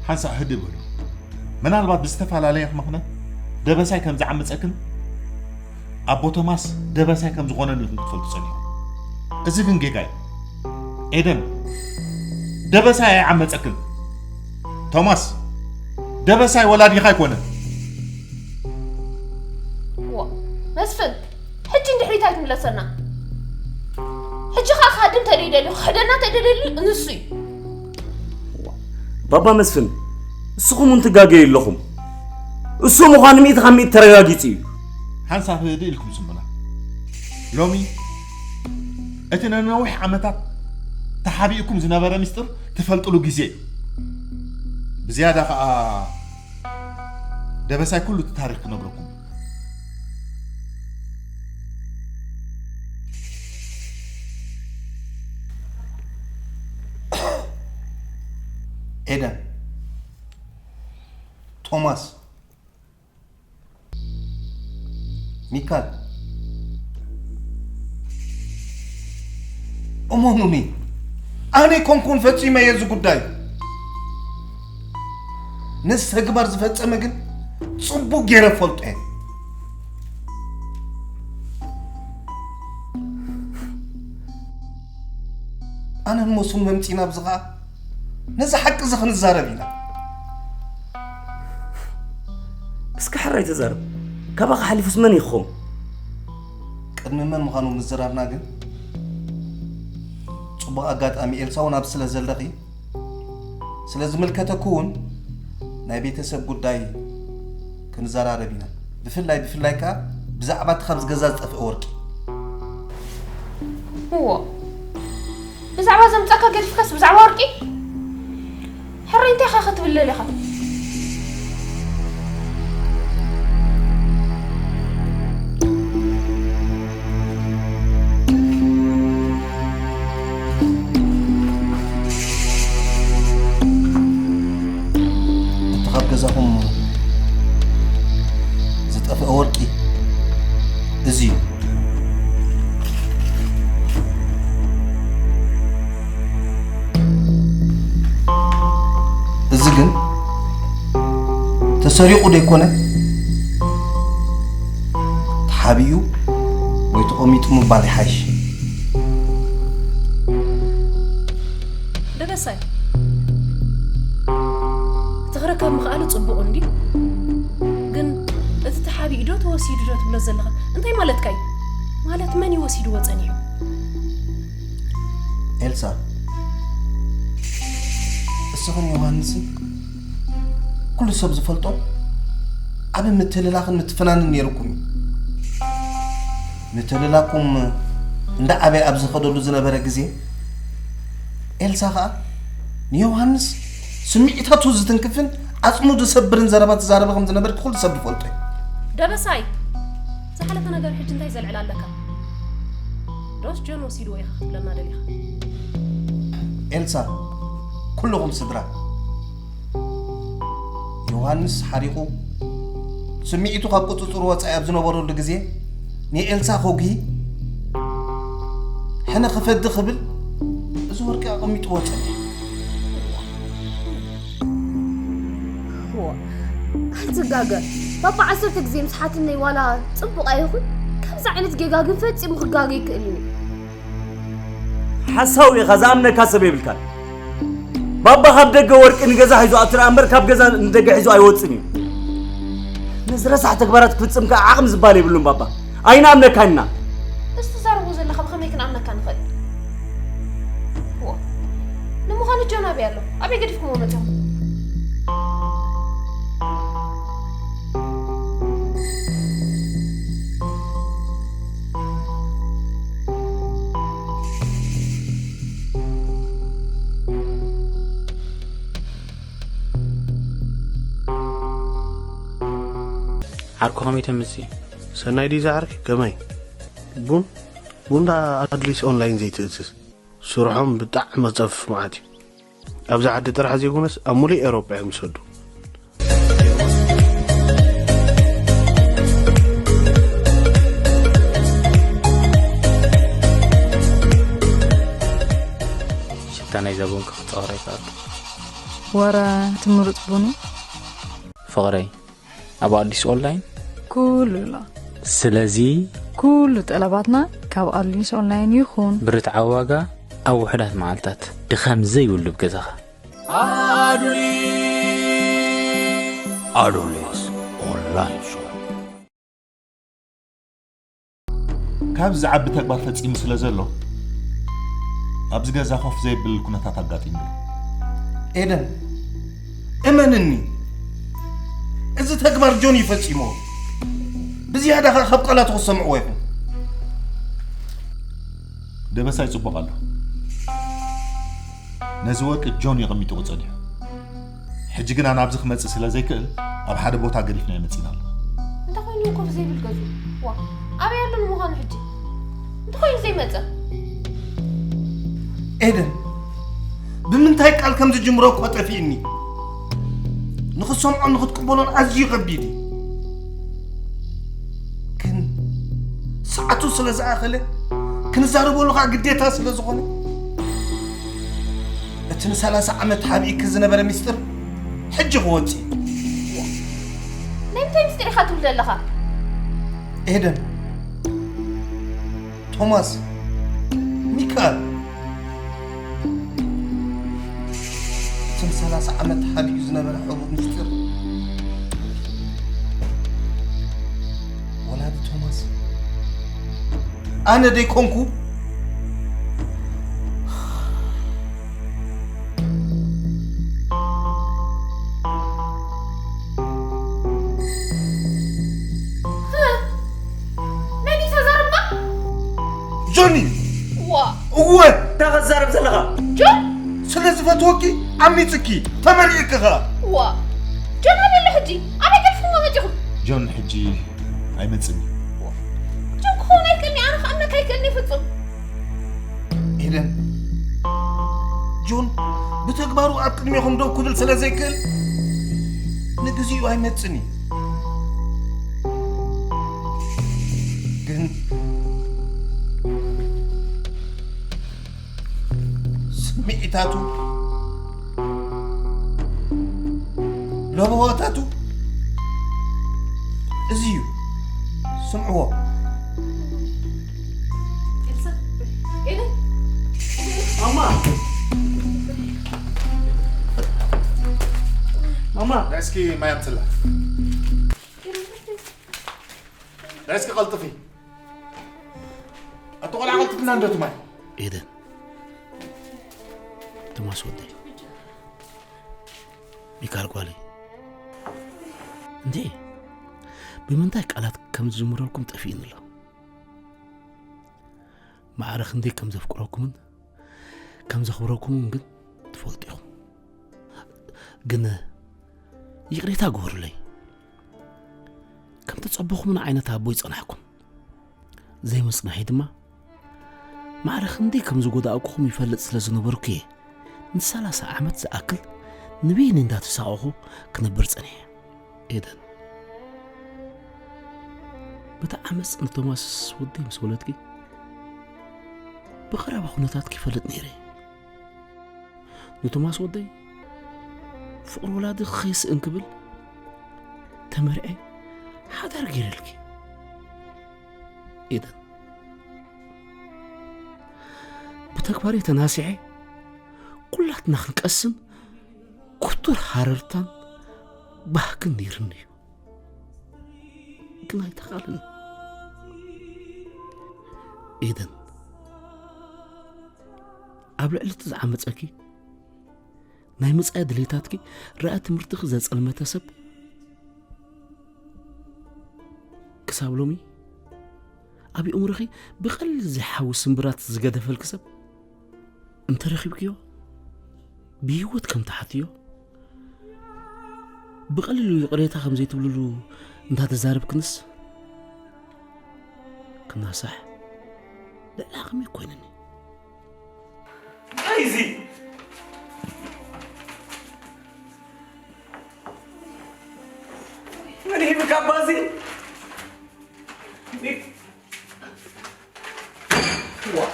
ሓንሳእ ህድእ በሉ። ምናልባት ብዝተፈላለየ ምኽንያት ደበሳይ ከም ዝዓመጸክን ኣቦ ቶማስ ደበሳይ ከም ዝኾነን ኢኹም ክትፈልጡ ጸኒኹም። እዚ ግን ጌጋ እዩ። ኤደን፣ ደበሳይ ኣይዓመጸክን። ቶማስ፣ ደበሳይ ወላዲኻ ኣይኮነን። ዋ፣ መስፍን፣ ሕጂ እንድሕሪት ኣይትምለሰና። ሕጂ ኸኣ ክሃድም ተደይደልዩ፣ ክሕደና ተደይደልዩ ንሱ እዩ። ባባ መስፍን፣ እስኹም እውን ትጋገዩ ኣለኹም። እሱ ምዃኑ ሚእቲ ካብ ሚእቲ ተረጋጊጹ እዩ። ሓንሳብ ህድእ ኢልኩም ስምዑና። ሎሚ እቲ ንነዊሕ ዓመታት ተሓቢእኩም ዝነበረ ምስጢር ትፈልጥሉ ግዜ እዩ። ብዝያዳ ኸኣ ደበሳይ ኩሉ እቲ ታሪኽ ክነግረኩም። ኤደን፣ ቶማስ፣ ሚካል፣ እመኑኒ፣ ኣነ ኣይኮንኩን ፈጺመዮ እዚ ጉዳይ። ነዚ ተግባር ዝፈጸመ ግን ጽቡቕ ገይረ እፈልጦ እየ። ኣነን መስፍን መምጺና ኣብዚ ኸኣ ነዚ ሓቂ እዚ ክንዛረብ ኢና። እስኪ ሕራይ ተዛረብ። ካባኻ ሓሊፉስ መን እዩ ክኸውን? ቅድሚ መን ምዃኑ ምዝራብና ግን ጽቡቕ ኣጋጣሚ ኤልሳ እውን ኣብዚ ስለ ዘለኺ፣ ስለ ዝምልከተኪ እውን ናይ ቤተሰብ ጉዳይ ክንዘራረብ ኢና። ብፍላይ፣ ብፍላይ ከኣ ብዛዕባ እቲ ካብዚ ገዛ ዝጠፍአ ወርቂ። እዎ፣ ብዛዕባ ዘምጻእካ ገዲፍካስ ብዛዕባ ወርቂ? ሕራይ እንታይ ኢኻ ክትብል ደሊኻ? እቲ ካብ ገዛኹም ዝጠፍአ ወርቂ እዚ እዩ። እዚ ግን ተሰሪቑ ዶ ኣይኮነ? ተሓቢኡ ወይ ተቐሚጡ ምባል ይሓይሽ። ደበሳይ፣ ክረከብ ምኽኣሉ ጽቡቕ እንድዩ። ግን እቲ ተሓቢኡ ዶ ተወሲዱ ዶ ትብሎ ዘለኻ እንታይ ማለትካ እዩ? ማለት መን እዩ ወሲድዎ ጸኒሑ? ኤልሳ፣ እስኽን ዮሃንስን ኩሉ ሰብ ዝፈልጦ ዓቢ ምትልላኽን ምትፍናንን ነይርኩም እዩ። ምትልላኩም እንዳ ዓበየ ኣብ ዝኸደሉ ዝነበረ ግዜ ኤልሳ ኸኣ ንዮሃንስ ስምዒታቱ ዝትንክፍን ዓጽሙ ዝሰብርን ዘረባ ትዛረቢ ከም ዝነበርኪ ኩሉ ሰብ ዝፈልጦ እዩ። ደበሳይ፣ ዝሓለፈ ነገር ሕጂ እንታይ ዘልዕል ኣለካ? ዶስ ጆን ወሲድዎ ኢኻ ክትብለና ደሊኻ? ኤልሳ፣ ኩልኹም ስድራ ዮሃንስ ሓሪቑ ስምዒቱ ካብ ቁጽጽሩ ወጻኢ ኣብ ዝነበረሉ ግዜ ንኤልሳ ኮግሂ ሕነ ክፈዲ ክብል እዚ ወርቂ ኣቐሚጥዎ ጸኒሑ። ኣይትጋገ። ባባ ዓሰርተ ግዜ ምስ ሓትነይ ዋላ ጽቡቕ ኣይኹን፣ ከምዚ ዓይነት ጌጋ ግን ፈጺሙ ክጋገ ይክእል እዩ። ሓሳዊ ኢኻ፣ ዝኣምነካ ሰብ የብልካን። ባባ ካብ ደገ ወርቂ ንገዛ ሒዙ ኣትርኣ እምበር ካብ ገዛ ንደገ ሒዙ ኣይወፅን እዩ። ነዚ ረሳሕ ተግባራት ክፍፅም ከዓ ዓቕሚ ዝባል የብሉን ባባ። ኣይንኣምነካን ኢና። እዚ ትዛረቦ ዘለኻ ብኸመይ ክንኣምነካ ንኽእል? ዎ፣ ንምዃኑ ጆን ኣበይ ኣሎ? ኣበይ ገዲፍኩምዎ መፂኹም? ዓርኩ ከመይ ተምጽእ? ሰናይ ድዩ ዝዓርከይ? ከመይ? ቡን? ቡን ደኣ ኣድሊስ ኦንላይን ዘይትእዝዝ? ስርሖም ብጣዕሚ ጸፍፍ መዓት እዩ። ኣብዚ ዓዲ ጥራሕ ዘይኮነስ ኣብ ሙሉእ ኤውሮጳ እዮም ዝሰዱ። ሽታ ናይዛ ቡን ክጻወር ኣይከኣልኩ። ወረ እቲ ምሩጽ ቡን እዩ። ፍቕረይ ኣብ ኣዲስ ኦንላይን ኩሉ ኣሎ። ስለዚ ኩሉ ጠለባትና ካብ ኣዲስ ኦንላይን ይኹን። ብርትዓዊ ዋጋ ኣብ ውሑዳት መዓልታት ድኻም ዘይብሉ ኣብ ገዛኻ። ኣዶሊስ ኦንላይን ሾፕ። ካብ ዝዓቢ ተግባር ፈጺሙ ስለ ዘሎ ኣብዚ ገዛ ኮፍ ዘይብል ኩነታት ኣጋጢሙ። ኤደን እመንኒ፣ እዚ ተግባር ጆን እዩ ፈጺሞ። ብዝያዳ ኸኣ ካብ ቃላቱ ክትሰምዕዎ ኢኹም። ደበሳይ ጽቡቕ ኣሎ። ነዚ ወርቂ ጆን የቐሚጥዎ ጸኒሑ። ሕጂ ግና ናብዚ ክመጽእ ስለ ዘይክእል ኣብ ሓደ ቦታ ገዲፍናዮ መጺና ኣለና። እንተኾይኑ ኮፍ ዘይብል ገዝኡ ዋ ኣበይ ኣሎ ንምዃኑ ሕጂ እንተኾይኑ ዘይመጸ ኤደን ብምንታይ ቃል ከም ዝጅምሮ እኮ ጠፊእኒ። ንኽትሰምዖን ንኽትቅበሎን ኣዝዩ ከቢድ እዩ። ግን ሰዓቱ ስለ ዝኣኸለ ክንዛረበሉ ከዓ ግዴታ ስለ ዝኾነ እቲ ንሰላሳ ዓመት ሓቢእኪ ዝነበረ ሚስጥር ሕጂ ክወፅእ እዩ። ናይ ምንታይ ምስጢር ኢኻ ትብል ዘለኻ? ኤደን፣ ቶማስ፣ ሚካል እቶም ሰላሳ ዓመት ሓቢኡ ዝነበረ ሕቡእ ምስጢር ወላዲ ቶማስ ኣነ ደይኮንኩ? መን እዩ ተዛረባ? ጆኒ! ዋ! እወ! እንታይ ኸዛረብ ዘለኻ? ጆን! ስለ ዝፈትወኪ ዓሚፅኪ ተመሪዕኪ ኸኣ። ዋ! ጆን ኣበይ ኣሎ ሕጂ? ኣበይ ገዲፍኩሞ መፂኹም? ጆን ሕጂ ኣይመጽእን እዩ። ጆን ክኸውን ኣይክእልኒ፣ ኣነ ክኣምነካ ኣይክእልኒ ፍጹም። ኤደን፣ ጆን ብተግባሩ ኣብ ቅድሜኹም ደው ክብል ስለ ዘይክእል ንግዚኡ ኣይመጽእን እዩ። ግን ስምዒታቱ ለበዋታቱ እዚ እዩ። ስምዕዎ። ማማ! እማ፣ ናይ እስኪ ማይ ኣምፅላ። ናይ እስኪ ቀልጥፊ። ኣቶ ቆልዓ ቀልጥፍና እንዶ እቲ ማይ። ኤደን፣ ቶማስ ወደይ፣ ሚካል ጓለይ፣ እንዴ፣ ብምንታይ ቃላት ከም ዝጅምረልኩም ጠፊእኒ ኣሎ። ማዕረ ክንደይ ከም ዘፍቅረኩምን ከም ዘኽብረኩምን ግን ትፈልጡ ኢኹም። ግን ይቕሬታ ግበሩለይ። ከም ተጸበኹምን ዓይነት ኣቦ ይጸናሕኩም። ዘይምጽናሐይ ድማ ማዕረ ክንደይ ከም ዝጎዳእኩኹም ይፈልጥ ስለ ዝነበርኩ እየ ንሰላሳ ዓመት ዝኣክል ንበይነይ እንዳተሳቐኹ ክነብር ጸኒሐ። ኤደን፣ በቲ ዓመፅ ንቶማስ ወደይ ምስ ወለድኪ ብቐረባ ኩነታትኪ ይፈልጥ ነይረ። ንቶማስ ወደይ ፍቕሪ ወላዲ ከይስእን ክብል ተመርዐ ሓዳር ገይረልኪ። ኤደን፣ ብተግባር ተናሲሐ ኩላትና ክንቀስን ክቱር ሃረርታን ባህግን ነይርኒ እዩ። ግን ኣይተኻልን። ኤደን፣ ኣብ ልዕሊ እቲ ዝዓመፀኪ ናይ መጻኢ ድሌታትኪ ርኣ ትምህርትኺ ዘጸልመተ ሰብ ክሳብ ሎሚ ኣብ የእምሮኺ ብቐሊል ዘይሓዊ ስምብራት ዝገደፈልኪ ሰብ እንተረኺብክዮ ብህይወት ከም ትሓትዮ ብቐሊሉ ይቕሬታ ከም ዘይትብልሉ እንዳተዛረብክንስ ክናሳሕ ልዕሊ ዓቕሚ ኮይንኒ። እንታይ እዚ? መን ሂብካ ኣባ እዚ? ዋ።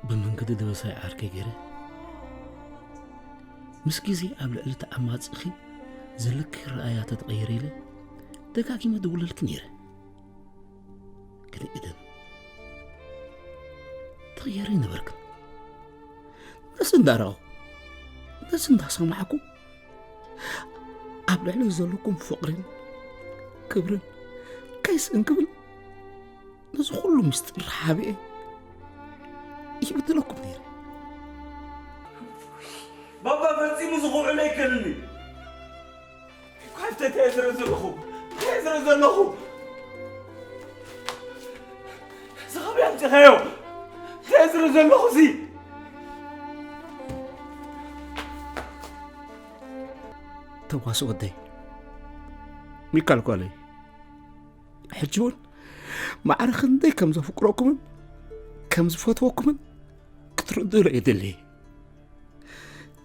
ብመንገዲ ደበሳይ ዓርከይ ገይረ ምስ ግዜ ኣብ ልዕሊ ተዓማፅኺ ዘለኪ ረኣያ ተትቐይሪ ኢለ ደጋጊመ ድውለልኪ ነይረ። ግን ኤደን ትቕየሪ ነበርክን። ነዚ እንዳረኣኹ ነዚ እንዳሰማዕኩ ኣብ ልዕሊ ዘለኩም ፍቕርን ክብርን ከይስእን ክብል ነዚ ኩሉ ምስጢር ሓቢኤ ይብድለኩም ነይረ። ባባ ፈጺሙ ዝኽውዕሎ ኣይከልን እዩ። እኳ እንታይ ዝረ ዘለኹ እንታይ ዝረ ዘለኹ እዚ ኸበይ ኣምፂኻዮ እንታይ ዝረ ዘለኹ እዚ ተዋስ ወደይ ሚካል ጓለይ ሕጂ እውን ማዕረ ክንደይ ከም ዘፍቅረኩምን ከም ዝፈትወኩምን ክትርድእሉ እየ ደለየ።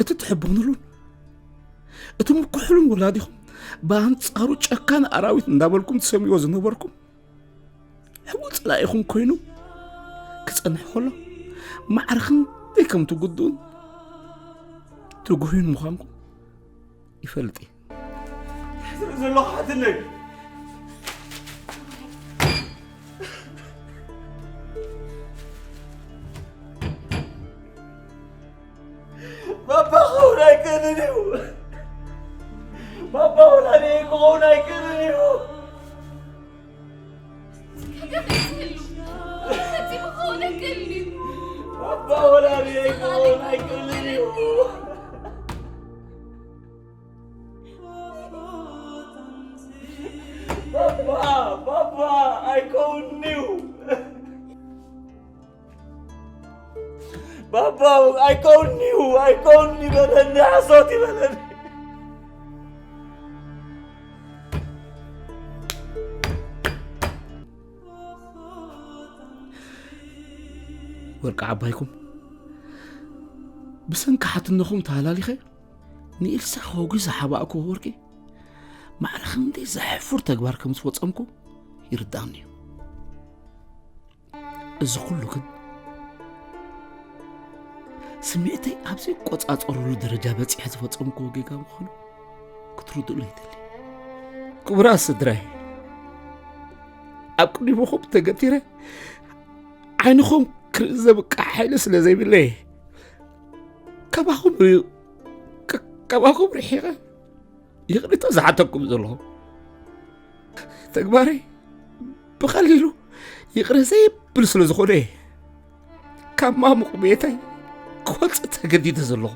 እቲ ትሕበኑሉን እቲ ምኩሕሉን ወላዲኹም ብኣንጻሩ ጨካን ኣራዊት እንዳበልኩም ትሰምይዎ ዝነበርኩም ሕቡእ ጸላኢኹም ኮይኑ ክጸንሕ ከሎ ማዕረ ክንደይ ከም ትጉድኡን ትጉህዩን ምዃንኩም ይፈልጥ እየ። ዝርኢ ዘለኹ ሓትነይ ባባ ክኸውን ኣይክእልን እዩ። ባባ ወላዲኤ ክኸውን ኣይክእልን እዩ። ፈጺሙ ክኸውን ኣይክእልን እዩ። ባባ ወላዲኤ ክኸውን ኣይክእልን እዩ። ባባ ባባ ኣይከውንዩ ባባ ኣይከውንዩ ኣይከውኒ በለኒ ሓሶት ይበለኒ ወርቂ ዓባይኩም ብሰንኪ ሓትነኹም ተሃላሊኸ ንኤልሳ ከወግዝ ዝሓባእክዎ ወርቂ ማዕረ ክንደይ ዘሕፍር ተግባር ከም ዝፈጸምኩ ይርዳእኒ እዩ። እዚ ኩሉ ግን ስምዒተይ ኣብ ዘይቆጻጸረሉ ደረጃ በጺሐ ዝፈጸምክዎ ጌጋ ምዃኑ ክትርድእሉ ይደሊ። ክቡራት ስድራይ፣ ኣብ ቅድሚኹም ተገቲረ ዓይንኹም ክርኢ ዘብቅዕ ሓይሊ ስለ ዘይብለየ ካባኹም ርዩ ክ- ካባኹም ርሒቐ ይቕሬታ ዝሓተኩም ዘለኹ። ተግባረይ ብቐሊሉ ይቕረ ዘይብል ስለ ዝኾነ እየ ካብ ማሙቕ ቤተይ ክወፅእ ተገዲደ ዘለኹ።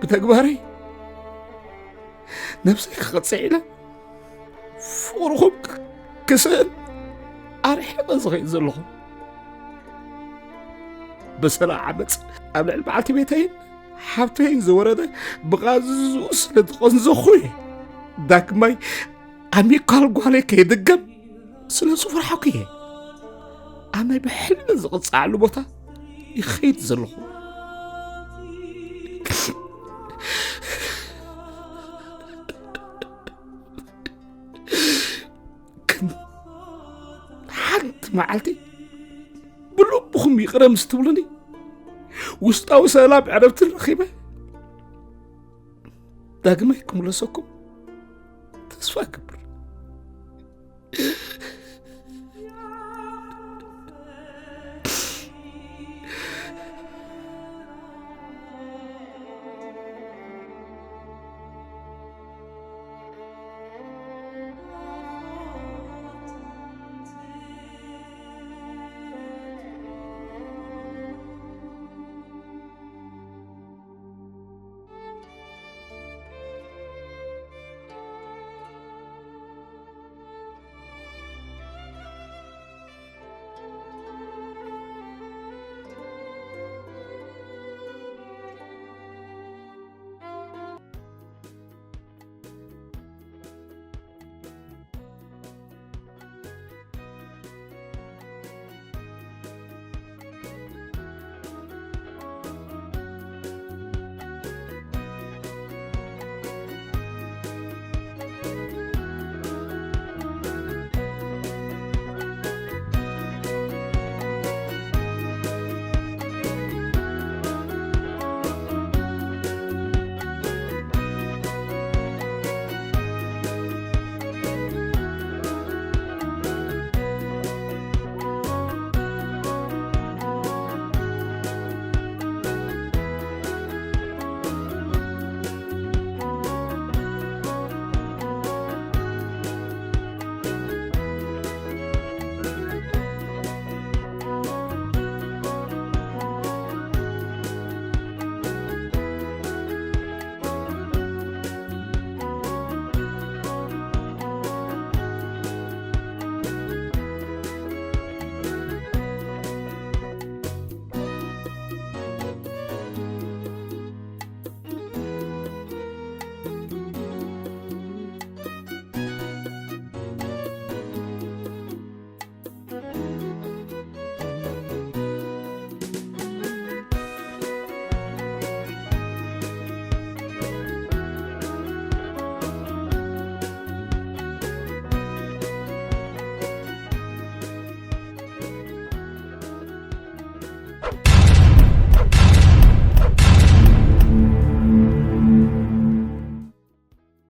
ብተግባረይ ነብሰይ ክቐፅዕ ኢለ ፍቕርኹም ክስእን ኣርሒቐ ዝኸይድ ዘለኹ። በሰላ ዓመፅ ኣብ ልዕሊ በዓልቲ ቤተይን ሓብተይን ዝወረደ ብቓዝኡ ስለ ዝቐንዘኹ እየ። ዳግማይ ኣሚኳል ጓለይ ከይድገም ስለ ዝፈርሓኩ እየ ኣብ ናይ ብሕልሚ ዝቕፅዓሉ ቦታ ይኸይድ ዘለኹ። ግን ሓንቲ መዓልቲ ብልብኹም ይቕረ ምስ ትብሉኒ ውስጣዊ ሰላም ዕረፍትን ረኺበ ዳግማይ ክምለሰኩም ተስፋ እገብር።